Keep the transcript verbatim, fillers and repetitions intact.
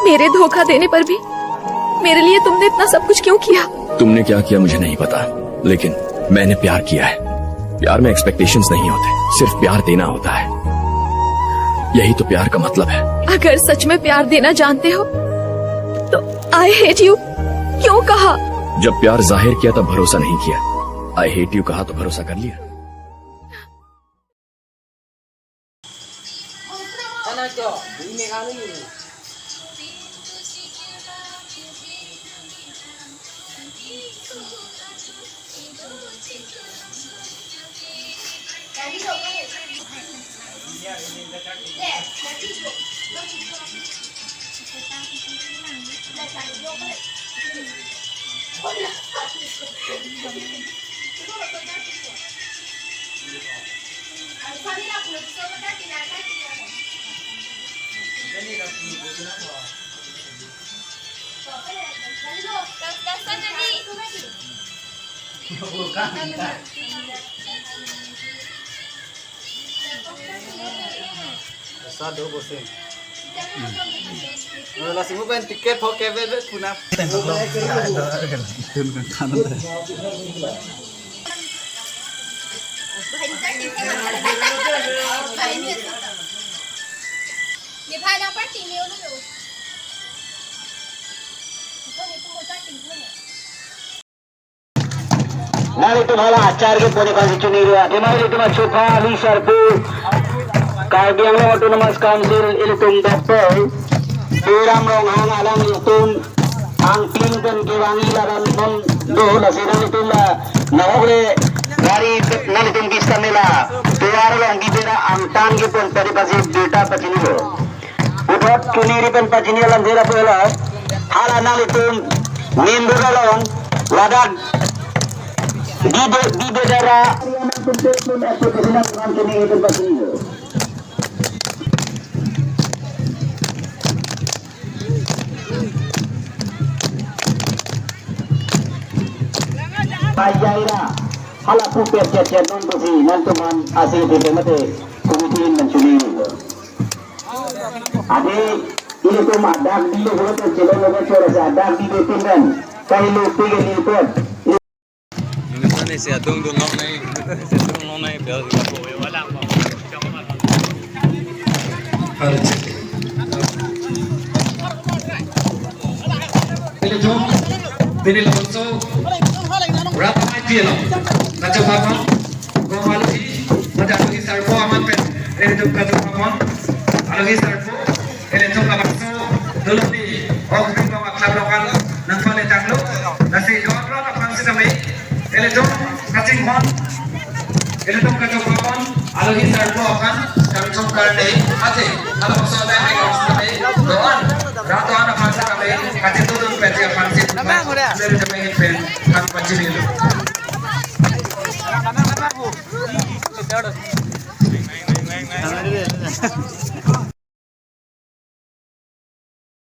मेरे धोखा देने पर भी मेरे लिए तुमने इतना सब कुछ क्यों किया? तुमने क्या किया मुझे नहीं पता, लेकिन मैंने प्यार किया है। प्यार में एक्सपेक्टेशंस नहीं होते, सिर्फ प्यार देना होता है। यही तो प्यार का मतलब है। अगर सच में प्यार देना जानते हो तो आई हेट यू क्यों कहा? जब प्यार जाहिर किया तब भरोसा नहीं किया, आई हेट यू कहा तो भरोसा कर लिया। Sadu bosin. Langsung bukan tiket ho kebe be kuna. Nanglitum hala achar kepon aphansi choningri, athema ilitum achopa, ali sarpo, Karbi Anglong Autonomous Council, ilitum Doctor Tuliram Ronghang alanglitum angpin pen kevangji laran non do, lasi nanglitum la nahokre gari nanglitum kistan nela tovar along bibera angtan kepon padi pasi data pachinilo. Puthot choningri pen pachini alam jera pela hala nanglitum member along ladak di de di de dara. Pajaira hala pupet chet chet non pusi nantum an asi di mate committee in menchuni. Adi, ilitum adak di lo bolo to chelo lo chora sa adak di do tin dan. Kahilu pige ni pot. Ini sana si adung dun long nai, si adung long nai bel. Ilitum, pini lapuson, rap mai pilo. Kachok apon, gom alohi, mada alohi sarpo aman pen, ilitum kachok apon, alohi sarpo, ilitum labangso, dolo ni, ok ilitum aklap lokan, nangpale tanglo, lasi gom rap aphan sitame, ilitum kachinghon, ilitum kachok apon, alohi sarpo aphan, kangchom karne, ate, hala paso ada yang kami, doan, ratoan aphan sitame, kachetudun peti aphan sitame, ilitum pen, kami pachinilo.